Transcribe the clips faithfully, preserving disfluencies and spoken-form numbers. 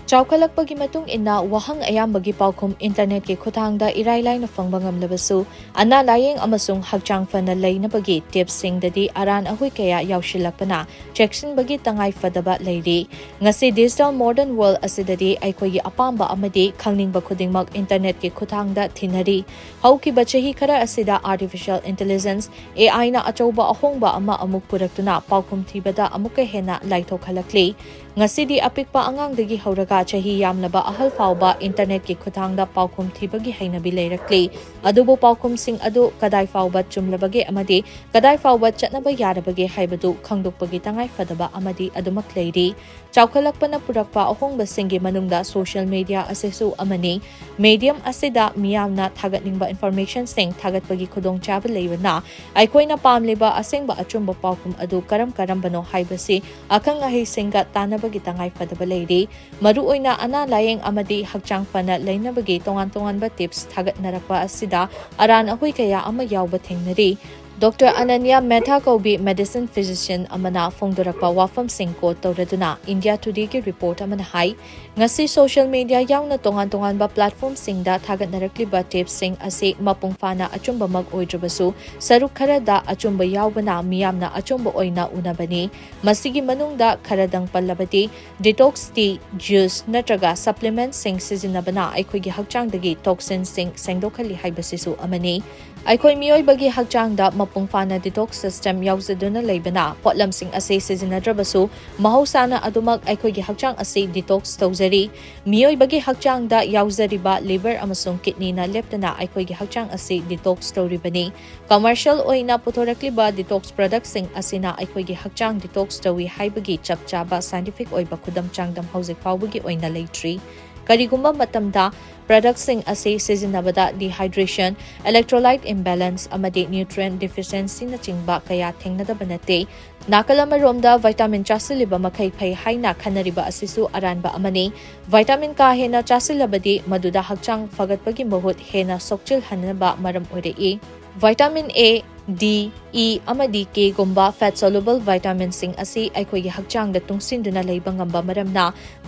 ꯆꯥꯎꯈꯠꯂꯛꯄꯒꯤ ꯃꯇꯨꯡ ꯏꯟꯅ ꯋꯥꯍꯪ ꯑꯌꯥꯝꯕꯒꯤ ꯄꯥꯎꯈꯨꯝ internetꯀꯤ ꯈꯨꯠꯊꯥꯡꯗ ꯏꯔꯥꯏ ꯂꯥꯏꯅ ꯐꯪꯕ ꯉꯝꯂꯕꯁꯨ, ꯑꯅꯥ ꯂꯥꯌꯦꯡ ꯑꯃꯁꯨꯡ ꯍꯛꯆꯥꯡ ꯐꯅ ꯂꯩꯅꯕꯒꯤ tipsꯁꯤꯡꯗꯗꯤ ꯑꯔꯥꯟ ꯑꯍꯣꯏ ꯀꯌꯥ ꯌꯥꯎꯁꯤꯜꯂꯛꯄꯅ ꯆꯦꯛꯁꯤꯟꯕꯒꯤ ꯇꯉꯥꯏ ꯐꯗꯕ ꯂꯩꯔꯤ꯫ ꯉꯁꯤ digital modern world ꯑꯁꯤꯗꯗꯤ ꯑꯩꯈꯣꯏꯒꯤ ꯑꯄꯥꯝꯕ ꯑꯃꯗꯤ ꯈꯪꯅꯤꯡꯕ ꯈꯨꯗꯤꯡꯃꯛ internetꯀꯤ ꯈꯨꯠꯊꯥꯡꯗ ꯊꯤꯅꯔꯤ꯫ ꯍꯧꯈꯤꯕ ꯆꯍꯤ ꯈꯔ ꯑꯁꯤꯗ artificial intelligence, AIꯅ ꯑꯆꯧꯕ ꯑꯍꯣꯡꯕ ꯑꯃ ꯑꯃꯨꯛ ꯄꯨꯔꯛꯇꯨꯅ ꯄꯥꯎꯈꯨꯝ ꯊꯤꯕꯗ ꯑꯃꯨꯛꯀ ꯍꯦꯟꯅ ꯂꯥꯏꯊꯣꯛꯍꯜꯂꯛꯂꯤ꯫ ꯉꯁꯤꯗꯤ ꯑꯄꯤꯛꯄ ꯑꯉꯥꯡꯗꯒꯤ ꯍꯧꯔꯒ ꯆꯍꯤ ꯌꯥꯝꯂꯕ ꯑꯍꯜ ꯐꯥꯎꯕ internetꯀꯤ ꯈꯨꯠꯊꯥꯡꯗ ꯄꯥꯎꯈꯨꯝ ꯊꯤꯕꯒꯤ ꯍꯩꯅꯕꯤ ꯂꯩꯔꯛꯂꯤ꯫ ꯑꯗꯨꯕꯨ ꯄꯥꯎꯈꯨꯝꯁꯤꯡ ꯑꯗꯨ ꯀꯗꯥꯏ ꯐꯥꯎꯕ ꯆꯨꯝꯂꯕꯒꯦ ꯑꯃꯗꯤ ꯀꯗꯥꯏ ꯐꯥꯎꯕ ꯆꯠꯅꯕ ꯌꯥꯔꯕꯒꯦ ꯍꯥꯏꯕꯗꯨ ꯈꯪꯗꯣꯛꯄꯒꯤ ꯇꯉꯥꯏ ꯐꯗꯕ ꯑꯃꯗꯤ ꯑꯗꯨꯃꯛ ꯂꯩꯔꯤ꯫ ꯆꯥꯎꯈꯠꯂꯛꯄꯅ ꯄꯨꯔꯛꯄ ꯑꯍꯣꯡꯕꯁꯤꯡꯒꯤ ꯃꯅꯨꯡꯗ social media ꯑꯁꯤꯁꯨ ꯑꯃꯅꯤ꯫ Medium ꯑꯁꯤꯗ ꯃꯤꯌꯥꯝꯅ ꯊꯥꯒꯠꯅꯤꯡꯕ informationꯁꯤꯡ ꯊꯥꯒꯠꯄꯒꯤ ꯈꯨꯗꯣꯡꯆꯥꯕ ꯂꯩꯕꯅ, ꯑꯩꯈꯣꯏꯅ ꯄꯥꯝꯂꯤꯕ ꯑꯁꯦꯡꯕ ꯑꯆꯨꯝꯕ ꯄꯥꯎꯈꯨꯝ ꯑꯗꯨ ꯀꯔꯝ ꯀꯔꯝꯕꯅꯣ ꯍꯥꯏꯕꯁꯤ ꯑꯈꯪ ꯑꯍꯩꯁꯤꯡꯒ ꯇꯥꯟꯅꯕꯒꯤ ꯇꯉꯥꯏ ꯐꯗꯕ ꯂꯩꯔꯤ꯫ ꯃꯔꯨꯑꯣꯏꯅ ꯑꯅꯥ ꯂꯥꯌꯦꯡ ꯑꯃꯗꯤ ꯍꯛꯆꯥꯡ ꯐꯅ ꯂꯩꯅꯕꯒꯤ ꯇꯣꯉꯥꯟ ꯇꯣꯉꯥꯟꯕ tips ꯊꯥꯒꯠꯅꯔꯛꯄ ꯑꯁꯤꯗ ꯑꯔꯥꯟ ꯑꯍꯣꯏ ꯀꯌꯥ ꯑꯃ ꯌꯥꯎꯕ ꯊꯦꯡꯅꯔꯤ꯫ Doctor ꯑꯅꯟꯌꯥ ꯃꯦꯊꯥ ꯀꯧꯕꯤ medicine physician ꯑꯃꯅ ꯐꯣꯡꯗꯣꯔꯛꯄ ꯋꯥꯐꯝꯁꯤꯡ quote ꯇꯧꯔꯗꯨꯅ India Todayꯒꯤ report ꯑꯃꯅ ꯍꯥꯏ, ꯉꯁꯤ social media ꯌꯥꯎꯅ ꯇꯣꯉꯥꯟ ꯇꯣꯉꯥꯟꯕ platformꯁꯤꯡꯗ ꯊꯥꯒꯠꯅꯔꯛꯂꯤꯕ tipsꯁꯤꯡ ꯑꯁꯤ ꯃꯄꯨꯡ ꯐꯥꯅ ꯑꯆꯨꯝꯕꯃꯛ ꯑꯣꯏꯗ꯭ꯔꯕꯁꯨ, ꯁꯔꯨꯛ ꯈꯔꯗ ꯑꯆꯨꯝꯕ ꯌꯥꯎꯕꯅ ꯃꯤꯌꯥꯝꯅ ꯑꯆꯨꯝꯕ ꯑꯣꯏꯅ ꯎꯅꯕꯅꯤ꯫ ꯃꯁꯤꯒꯤ ꯃꯅꯨꯡꯗ ꯈꯔꯗꯪ ꯄꯜꯂꯕꯗꯤ, detox tea, juice ꯅꯠꯇ꯭ꯔꯒ supplementꯁꯤꯡ ꯁꯤꯖꯤꯟꯅꯕꯅ ꯑꯩꯈꯣꯏꯒꯤ ꯍꯛꯆꯥꯡꯗꯒꯤ toxinꯁꯤꯡ ꯁꯦꯡꯗꯣꯛꯍꯜꯂꯤ ꯍꯥꯏꯕꯁꯤꯁꯨ ꯑꯃꯅꯤ꯫ ꯑꯩꯈꯣꯏ ꯃꯤꯑꯣꯏꯕꯒꯤ ꯍꯛꯆꯥꯡꯗ ꯃꯄꯨꯡ ꯐꯥꯅ detox system ꯌꯥꯎꯖꯗꯨꯅ ꯂꯩꯕꯅ, ꯄꯣꯠꯂꯝꯁꯤꯡ ꯑꯁꯤ ꯁꯤꯖꯤꯟꯅꯗ꯭ꯔꯕꯁꯨ ꯃꯍꯧꯁꯥꯅ ꯑꯗꯨꯃꯛ ꯑꯩꯈꯣꯏꯒꯤ ꯍꯛꯆꯥꯡ ꯑꯁꯤ detox ꯇꯧꯖꯔꯤ꯫ ꯃꯤꯑꯣꯏꯕꯒꯤ ꯍꯛꯆꯥꯡꯗ ꯌꯥꯎꯖꯔꯤꯕ liver ꯑꯃꯁꯨꯡ kidneyꯅ ꯂꯦꯞꯇꯅ ꯑꯩꯈꯣꯏꯒꯤ ꯍꯛꯆꯥꯡ ꯑꯁꯤ detox ꯇꯧꯔꯤꯕꯅꯤ꯫ Commercial ꯑꯣꯏꯅ ꯄꯨꯊꯣꯔꯛꯂꯤꯕ detox productꯁꯤꯡ ꯑꯁꯤꯅ ꯑꯩꯈꯣꯏꯒꯤ ꯍꯛꯆꯥꯡ detox ꯇꯧꯏ ꯍꯥꯏꯕꯒꯤ ꯆꯞ ꯆꯥꯕ scientific ꯑꯣꯏꯕ ꯈꯨꯗꯝ ꯆꯥꯡꯗꯝ ꯍꯧꯖꯤꯛ ꯐꯥꯎꯕꯒꯤ ꯑꯣꯏꯅ ꯂꯩꯇ꯭ꯔꯤ꯫ ꯀꯔꯤꯒꯨꯝꯕ ꯃꯇꯝꯗ productꯁꯤꯡ ꯑꯁꯤ ꯁꯤꯖꯤꯟꯅꯕꯗ dehydration, electrolyte imbalance ꯑꯃꯗꯤ nutrient deficiencyꯅꯆꯤꯡꯕ ꯀꯌꯥ ꯊꯦꯡꯅꯗꯕ ꯅꯠꯇꯦ꯫ ꯅꯥꯀꯜ ꯑꯃꯔꯣꯝꯗ vitamin ꯆꯥꯁꯤꯜꯂꯤꯕ ꯃꯈꯩ ꯐꯩ ꯍꯥꯏꯅ ꯈꯟꯅꯔꯤꯕ ꯑꯁꯤꯁꯨ ꯑꯔꯥꯟꯕ ꯑꯃꯅꯤ꯫ Vitamin ꯀꯥ ꯍꯦꯟꯅ ꯆꯥꯁꯤꯜꯂꯕꯗꯤ ꯃꯗꯨꯗ ꯍꯛꯆꯥꯡ ꯐꯒꯠꯄꯒꯤ ꯃꯍꯨꯠ ꯍꯦꯟꯅ ꯁꯣꯛꯆꯤꯜꯍꯟꯅꯕ ꯃꯔꯝ ꯑꯣꯏꯔꯛꯏ꯫ Vitamin A, D, E ꯑꯃꯗꯤ Kꯒꯨꯝꯕ fat soluble vitaminꯁꯤꯡ ꯑꯁꯤ ꯑꯩꯈꯣꯏꯒꯤ ꯍꯛꯆꯥꯡꯗ ꯇꯨꯡꯁꯤꯟꯗꯨꯅ ꯂꯩꯕ ꯉꯝꯕ ꯃꯔꯝꯅ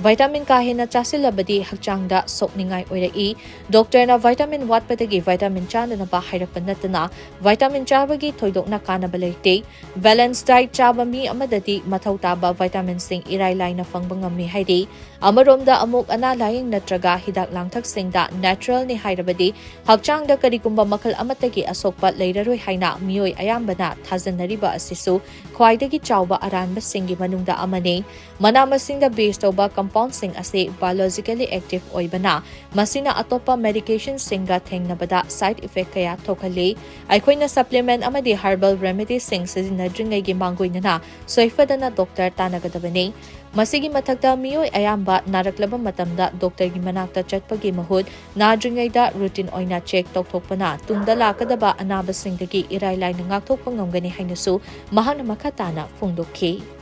vitamin ꯀꯥ ꯍꯦꯟꯅ ꯆꯥꯁꯤꯜꯂꯕꯗꯤ ꯍꯛꯆꯥꯡꯗ ꯁꯣꯛꯅꯤꯡꯉꯥꯏ ꯑꯣꯏꯔꯛꯏ꯫ ꯗꯣꯛꯇꯔꯅ vitamin ꯋꯥꯠꯄꯗꯒꯤ vitamin ꯆꯥꯅꯅꯕ ꯍꯥꯏꯔꯛꯄ ꯅꯠꯇꯅ vitamin ꯆꯥꯕꯒꯤ ꯊꯣꯏꯗꯣꯛꯅ ꯀꯥꯟꯅꯕ ꯂꯩꯇꯦ꯫ Balanced diet ꯆꯥꯕ ꯃꯤ ꯑꯃꯗꯗꯤ ꯃꯊꯧ ꯇꯥꯕ vitaminꯁꯤꯡ ꯏꯔꯥꯏ ꯂꯥꯏꯅ ꯐꯪꯕ ꯉꯝꯃꯤ ꯍꯥꯏꯔꯤ꯫ ꯑꯃꯔꯣꯝꯗ ꯑꯃꯨꯛ ꯑꯅꯥ ꯂꯥꯌꯦꯡ ꯅꯠꯇ꯭ꯔꯒ ꯍꯤꯗꯥꯛ ꯂꯥꯡꯊꯛꯁꯤꯡꯗ naturalꯅꯤ ꯍꯥꯏꯔꯕꯗꯤ ꯍꯛꯆꯥꯡꯗ ꯀꯔꯤꯒꯨꯝꯕ ꯃꯈꯜ ꯑꯃꯠꯇꯒꯤ ꯑꯁꯣꯛꯄ ꯂꯩꯔꯔꯣꯏ ꯍꯥꯏꯅ ꯃꯤꯑꯣꯏ ꯑꯌꯥꯝꯕꯅ ꯊꯥꯖꯅꯔꯤꯕ ꯑꯁꯤꯁꯨ ꯈ꯭ꯋꯥꯏꯗꯒꯤ ꯆꯥꯎꯕ ꯑꯔꯥꯟꯕꯁꯤꯡꯒꯤ ꯃꯅꯨꯡꯗ ꯑꯃꯅꯤ꯫ ꯃꯅꯥ ꯃꯁꯤꯡꯗ base ꯇꯧꯕ compoundꯁꯤꯡ ꯑꯁꯤ biologically active ꯑꯣꯏꯕꯅ, ꯃꯁꯤꯅ ꯑꯇꯣꯞꯄ medicationꯁꯤꯡꯒ ꯊꯦꯡꯅꯕꯗ side effect ꯀꯌꯥ ꯊꯣꯛꯍꯜꯂꯤ꯫ ꯑꯩꯈꯣꯏꯅ supplement ꯑꯃꯗꯤ herbal remedyꯁꯤꯡ ꯁꯤꯖꯤꯟꯅꯗ꯭ꯔꯤꯉꯩꯒꯤ ꯃꯥꯡꯒꯣꯏꯅꯅ ꯁꯣꯏꯐꯗꯅ ꯗꯣꯛꯇꯔ ꯇꯥꯟꯅꯒꯗꯕꯅꯤ꯫ ꯃꯁꯤꯒꯤ ꯃꯊꯛꯇ, ꯃꯤꯑꯣꯏ ꯑꯌꯥꯝꯕ ꯅꯥꯔꯛꯂꯕ ꯃꯇꯝꯗ ꯗꯣꯛꯇꯔꯒꯤ ꯃꯅꯥꯛꯇ ꯆꯠꯄꯒꯤ ꯃꯍꯨꯠ, ꯅꯥꯗ꯭ꯔꯤꯉꯩꯗ routine ꯑꯣꯏꯅ check ꯇꯧꯊꯣꯛꯄꯅ ꯇꯨꯡꯗ ꯂꯥꯛꯀꯗꯕ ꯑꯅꯥꯕꯁꯤꯡꯗꯒꯤ ꯏꯔꯥꯏ ꯂꯥꯏꯅ ꯉꯥꯛꯊꯣꯛꯄ ꯉꯝꯒꯅꯤ ꯍꯥꯏꯅꯁꯨ ꯃꯍꯥꯛꯅ ꯃꯈꯥ ꯇꯥꯅ ꯐꯣꯡꯗꯣꯛꯈꯤ꯫